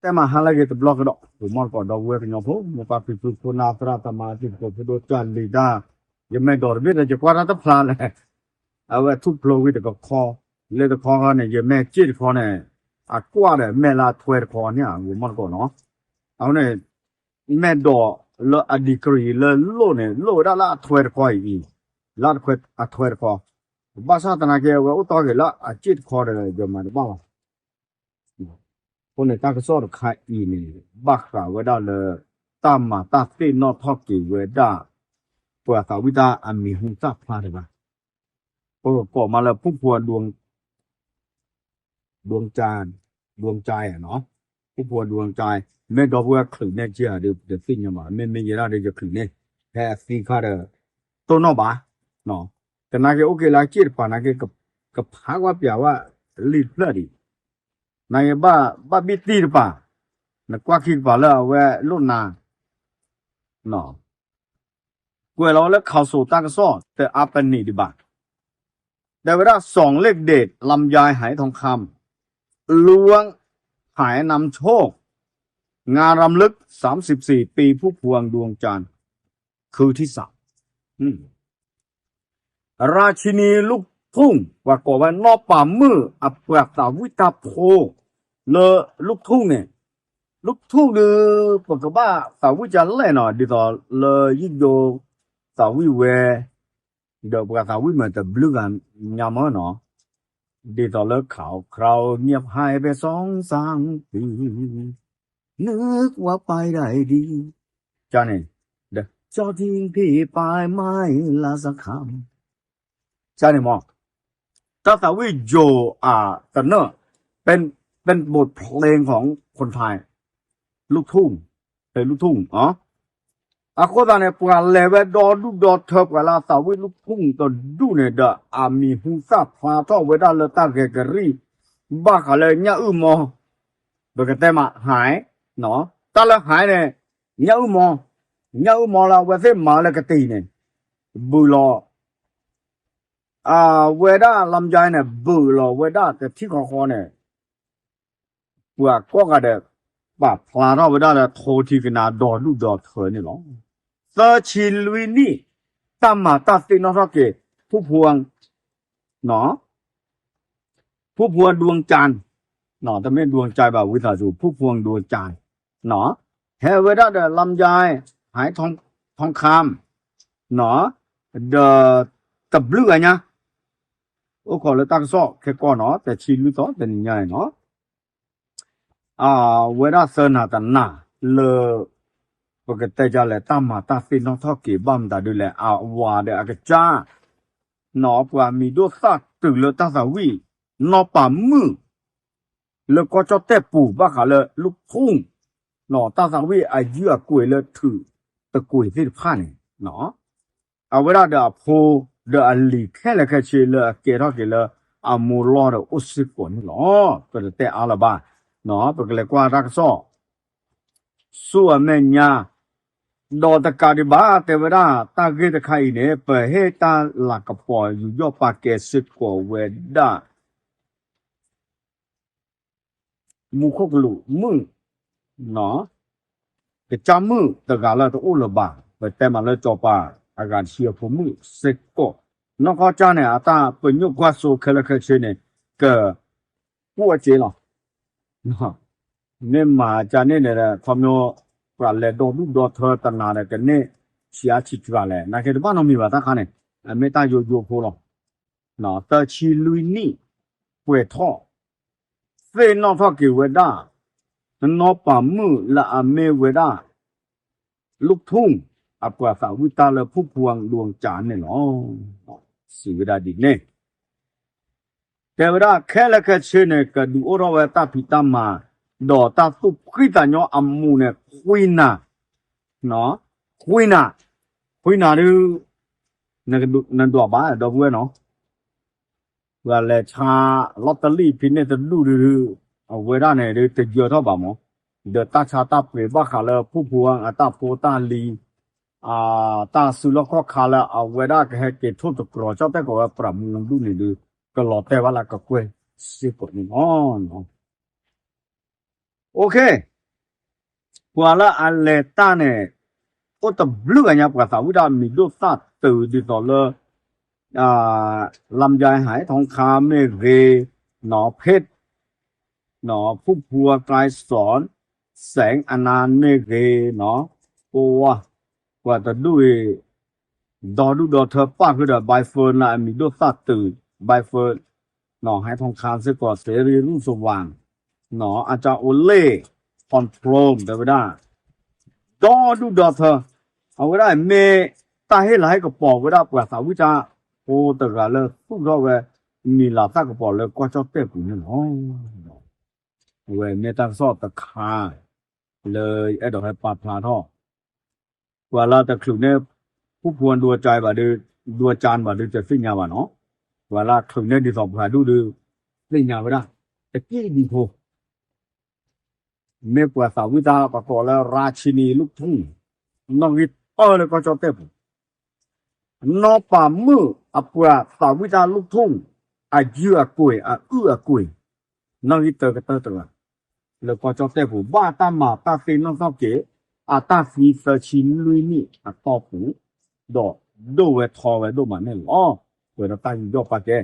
အဲၣ်မးဟါလၢအဂ့ၤတဘျီကဒီး ဂီၤမီၢ်တကိးဒီပုၢ်ဝဲၢ်ကညီဖိ မိၢ်ပၢ်ဖံဖုဖိနၢ်သရၣ်သမါတံၤသကိးဖိဒိၣ်ကၢ်လံၤတၢ် ယမဲာ်ဒိးတဘ့ၣ်ဒီး ယကွၢ်တၢ်တဖျါလဲၣ် အဝဲထူၣ်ဖျိဝံၤတကခီ လၢတခီခီန့ၣ် ယမဲာ်စ့ၣ်တခီန့ၣ် အကွၢ်ဒီးမဲာ်လၢအထွဲတခီန့ၣ် ဂီၤမီၢ်တကိးနီၤ အဃိန့ၣ် မဲာ်ဒိးလၢအ degree လၢလိၣ်န့ၣ် လိၣ်ဝဲဒၣ်လၢအထွဲတခီအံၤ လၢအထွဲတခီ ဘၣ်ဆၣ်သနာ်က့ အဝဲအိၣ်တီၢ်က့ၤလၢအစ့ၣ်တခီဒီး ယမၤတဘၣ်လီၤ အဃိန့ၣ်တၢ်ကစီၣ်တခါအံၤန့ၣ် ဘၣ်ဃးဝဲဒၣ်လၢ တၢ်မၤတၢ်သ့ၣ်နီၣ်ထီၣ်က့ၤဝဲဒၣ် ပှၤသးဝံၣ်တၢ်အမံၤဟူသၣ်ဖျါတဂၤ ပကကိးမးလၢဖုဖှိၣ် ဒူင်ကၠါ ဒူင်ကၠါနီၤ ဖုဖှိၣ် ဒူင်ကၠါ မ့ၢ်ဒီပုၢ်ဝဲၢ်ချုးန့ၢ်က့ၤဧါဒီး ပတသ့ၣ်ညါဘၣ် မ့မ့ၢ်ယဲဒၣ်ဒီးယချုးန့ၢ် ဖဲအသံခါဒီး တိၢ်နီၣ်ဘၣ် သနာ်က့အိၣ်က့ၤလၢအစ့ၣ်တပၤနာ်က့ ကဖးကွၢ်ပၠးဝဲလံာ်တဖျၢၣ်ဒံး နာ်က့ဘၣ်ဘၣ်ဘံၣ်တံၢ်တပၤ နကွၢ်ခံကပၤလၢအဝဲလိၣ်နၤ ကွဲးလီၤဝဲလၢ ข่าวสาร တၢ်ကစီၣ် တအါပနံးဒံးဘၣ် တဲဝဲဒၣ် ส่องเลขเด็ด ลำไย หายทองคำ ล้วงหายนำโชค งานรำลึก สามสิบสี่ปี พุ่มพวง ดวงจันทร์ คืนที่สาม ราชินีลูกทุ่ง ပှၤကိးဝဲနီၢ်ပၤမုၣ် အပှၤသးဝံၣ်တၢ်ဖိ လၢလူၢ်ထူၣ်န့ၣ် လူၢ်ထူၣ်ဒီး ပကဘၣ်သးဝံၣ်ကလဲၣ်နီၤ ဒ်သိးလၢယိယိ သးဝံၣ်ဝဲ ဒီးပှၤသးဝံၣ်မ့ၢ်တဘျုးဂၤညါမၢ်နီၤ ဒ်သိးလၢ ข่าวคราวเงียบหายไปสองสามปี นึกว่าไปได้ดี န့ၣ် เจ้าทิ้งพี่ไปไม่ลาสักคำ န့ၣ်မး တၢ်သးဝံၣ်ယိၤအသနၢၣ် เป็นบทเพลงของคนไทย လူၢ်ထူၣ် ဖဲလူၢ်ထူၣ် အဃိသတးန့ၣ် ပှၤလဲၤဝဲဒီဒူၣ်ဒီထၢ ပှၤလၢအသးဝံၣ်လူၢ်ထူၣ်တဒူၣ်န့ၣ်ဒီး အမံၤဟူသၣ်ဖျါထီၣ်ဝဲဒၣ်လၢတၢ်ဂဲၤကရံၣ် ဘၣ်ဃးလၢညၣ်အုၣ်မီ ပကတဲမး ဟဲ တၢ်လၢဟဲန့ၣ် ညၣ်အုၣ်မီ ညၣ်အုၣ်မီလၢအဝဲသ့ၣ်မၤလၢကတံၤန့ၣ် ဘုးလီၤ အဝဲဒၣ်လမ်းကြိုင်န့ၣ် ဘုးလီၤဝဲဒၣ်တထံၣ်ဃီဃီန့ၣ် ပှၤကိးဂၤဒီး ပာ်ဖျါထီၣ်ဝဲဒၣ်လၢထိထံကနါဒီဒူၣ်ဒီထၢန့ၣ်လီၤ. သၢဆံလွံၢ်နံၣ် တၢ်မၤတၢ်သ့ၣ်နီၣ်ထီၣ်က့ၤ ဖုဖှိၣ် ဖုဖှိၣ် ดวงจันทร์ တမ့ၢ် ดวงใจ ဘၣ် ဝံသးစူၤ ဖုဖှိၣ် ดวงใจ ဟဲဝဲဒၣ်ဒီး ลำไย หายทองคำ ဒီး တဘျုးဂၤညါ အိၣ်ခိးလၢတၢ်ကစီၣ်ခဲကိာ်နီၤ တဆံလွံၢ်သီတနံၤညါန့ၣ်နီၤ အဝဲဒၣ်သၢနၤတနၤလၢ ပကတဲဒ်လဲၣ် တၢ်မၤတၢ်သ့ၣ်နီၣ်ထီၣ်က့ၤဘၣ်မတၤဒ်လဲၣ် အဝၤဒီးအကစၢ် နီၢ်ပှၤမံၤဒိၣ်သၣ်တုၤလၢတၢ်သးဝံၣ် နီၢ်ပၤမုၣ် လၢကီၢ်ကၠီၣ်တဲၣ်ပူၤ ဘၣ်ဃးလၢလူၢ်ထူၣ် တၢ်သးဝံၣ်အယုၢ်အကွဲၤလၢထုးတကွံာ်သ့ၣ်တဖၣ်န့ၣ် အဝဲဒၣ်ဒီးအဖိ ဒီးအလံၤခဲလၢာ်ခဲဆ့လၢအကဲထီၣ်က့ၤလၢအမိၢ်လီၢ်ဒီးအိၣ်စ့ၢ်ကီးန့ၣ်လီၤ. ပတတဲအါလၢၤဘၣ်, ပကလဲၤကွၢ်တၢ်ကစီၣ် ဆူအမဲာ်ညါ ဒီးတကးဒံးဘၣ် တဲဝဲဒၣ် တၢ်ဂ့ၢ်တခါအံၤန့ၣ် ပဟ့ၣ်တၢ်လၤကပီၤယူးယီၣ်ပာ်ကဲစ့ၢ်ကီးဝဲဒၣ် မူခိၣ်ကလူးမုၣ် ကစၢ်မုၣ်တဂၤလၢတအိၣ်လၢၤဘၣ်, ပတဲမးလၢစီၤပၤအဂၤတဆံအဖိမုၣ်စ့ၢ်ကီး, နီၢ်ကီၢ်ကၢ်န့ၣ် အတၢ်ပညိၣ်ကွၢ်စိခဲလၢာ်ခဲဆ့န့ၣ် က ပှဲၤစ့လီၤ. မ့ၢ်မၤကန့ၣ်န့ၣ် ခီဖျိ ပှၤလဲၤဒီဒူၣ်ဒီထၢတနၤဒီး ကန့ၢ်ဆံးအါဆံးစှၤလဲၣ်, နာ်က့တဘၣ်နီတမံၤဘၣ်တၢ်ခါန့ၣ်, အမ့ၢ်တၢ်ယိယိဖိလီၤ. သၢဆံလွံၢ်နံၣ် ပှဲၤထီၣ် သ့ၣ်နီၣ်ထီၣ်က့ၤဝဲဒၣ် နီၢ်ပၤမုၣ်လၢအမ့ၢ်ဝဲဒၣ် လူၢ်ထူၣ် အပှၤသးဝံၣ်တၢ်လၢဖုဖှိၣ်ဒွင်ကၠါန့ၣ်လီၤ. စံးဝဲဒၣ်ဒ်န့ၣ် တဲဝဲဒၣ်ခဲလၢာ်ခဲဆ့န့ၣ် ကဒုးအိၣ်ထီၣ်ဝဲတၢ်ဖံးတၢ်မၤ ဒီးတၢ်သူၣ်ဖှံသးညီအမူးန့ၣ် ခွံနၤ, ခွံနၤ, ခွံနၤဒုး နဒွးဘၣ်ဒီပုၢ်ဝဲၢ်နီၤ, ပှၤလဲၤဆါလီတလံၣ်ဖဲန့ၣ်တဒူၣ်ဒုး အဝဲဒၣ်န့ၣ်ဒုးတယၢၤထီၣ်ဘၣ်မး, ဒီးတၢ်ဆါတၢ်ပှ့ၤဘၣ်ဃးလၢဖုဖှိၣ်အတၢ်ဖိတၢ်လံၤ တၢ်စုလီၢ်ခီၣ်ခါလၢအဝဲဒၣ်ကဟဲက့ၤထိၣ်သတြီၤ ကၠီၣ်တဲၣ်ကိးဝဲပြးမူဒူၣ်န့ၣ်ဒုး ကလီၤတဲာ်ဘၣ်လၢကကွဲၢ်စ့ၢ်ကီးန့ၣ်လီၤ. ပှၤလၢအလဲၤတၢ်န့ၣ် အိၣ်တဘျုးဂၤညါ ပှၤသးဝံၣ်တၢ်မံၤဒိၣ်သၣ်တုၤဒ်သိးလၢ လမ်းကြိုင် ဟိုင်ထောင်ခါမ့ၢ်ဂ့ၤ, နီၢ်ဖ့း, နီၢ်ဖူဖူ ไกรสอน แสงอนันต์ မ့ၢ်ဂ့ၤ, ပဝါ ပှၤတဒူၣ်အံၤ ဒီဒူၣ်ဒီထၢပၣ်ဃုာ်ဒီး ใบเฟิร์น လၢအမံၤဒိၣ်သၣ်တုၤ ใบเฟิร์น, ဟိုင်ထောင်ခါစ့ၢ်ကီး เสรีรุ่งสว่าง, อาจารย์โอเล่ พรพรหม တဲဝဲဒၣ် ဒီဒူၣ်ဒီထၢ, အဝဲဒၣ်မ့ၢ်တၢ်ဟ့ၣ်လၤဟ့ၣ်ကပီၤဝဲဒၣ်ပှၤသးဝံၣ်တၢ်ဖိတဂၤလၢသူၣ်ထီၣ်ဝဲ မံၤလၤသၣ်ကပီၤလၢကီၢ်ကၠီၣ်တဲၣ်ပူၤန့ၣ်လီၤ. အဝဲမ့ၢ်တၢ်ကစီၣ်တခါ လၢယအဲၣ်ဒိးဟဲပာ်ဖျါထီၣ်, ပှၤလၢတချုးန့ၢ် ဖူဖူဒူအကၠါဘၣ်ဒီး ဒူအကၠါဘၣ်ဒီး တသ့ၣ်ညါဘၣ်နီၤ, ပှၤလၢချုးန့ၢ်ဒ်သိးပှၤဒူၣ်ဒီး သ့ၣ်ညါဝဲဒၣ် တက့ၢ်ဒံးဖိ မ့ၢ်ပှၤသးဝံၣ်တၢ်ပကိးလၢ ราชินีลูกทุ่ง နီၣ်ဂံၢ်တၢလၢကီၢ်ကၠီၣ်တဲၣ်ပူၤ, နီၢ်ပၤမုၣ်အပှၤသးဝံၣ်တၢ် ลูกทุ่ง အယုၢ်အကွဲၢ် အအုၣ်အကွဲၢ် နီၣ်ဂံၢ်တၢကတၢၢ်တဂၤ လၢကီၢ်ကၠီၣ်တဲၣ်ပူၤ ဘၣ်တၢ်မၤတၢ်သ့နီၣ်ထီၣ်က့ၤ အတၢ်သံသၢဆံလွံၢ်နံၣ်အတီၢ်ပူၤ, ဒီးဒိၣ်ဝဲထီဝဲဒိၣ်မးန့ၣ်လီၤ. ပှဲၤဒီးတၢ်ယူးယီၣ်ပာ်ကဲ